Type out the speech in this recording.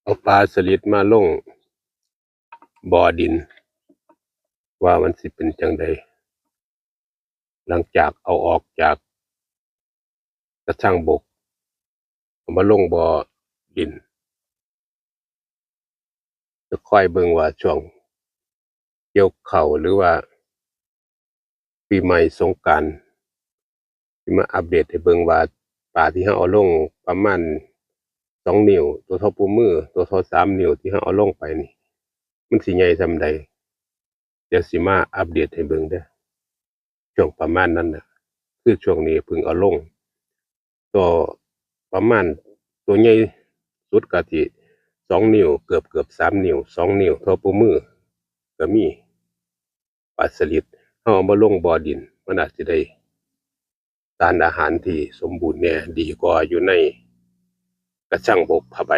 ເອົາປາສະລິດມາລົງບໍ່ດິນ ວ່າມັນຊິເປັນຈັ່ງໃດ ຫຼັງຈາກເອົາອອກຈາກກະຊັງບົກ ເອົາມາລົງບໍ່ດິນ ຈະຄອຍເບິ່ງວ່າຊ່ວງກ່ຽວເຂົ້າ ຫຼືວ່າປີໃໝ່ສົງການ ຊິມາອັບເດດໃຫ້ເບິ່ງວ່າ ປາທີ່ເຮົາເອົາລົງປະມານສອງນິ້ວ ຕົວທໍ່ໂປ້ມື ຕົວທໍ່ສາມນິ້ວທີ່ເຮົາເອົາລົງໄປນີ້ ມັນຊິໃຫຍ່ສ່ຳໃດ. ດຽວຊິມາອັບເດດໃຫ້ເບິ່ງເດີ້ ຊ່ວງປະມານນັ້ນນະ ຄືຊ່ວງນີ້ເພິ່ງເອົາລົງ ໂຕປະມານ ໂຕໃຫຍ່ສຸດກະຊິສອງນິ້ວ ເກືອບໆສາມນິ້ວ ສອງນິ້ວ ທໍ່ໂປ້ມືກະມີ. ປາສະລິດ ເຮົາເອົາມາລົງບໍ່ດິນ ມັນອາດຊິໄດ້ສານອາຫານທີ່ສົມບູນແດ່ ດີກວ່າຢູ່ໃນກະຊັງບົກຜ້າໃບ.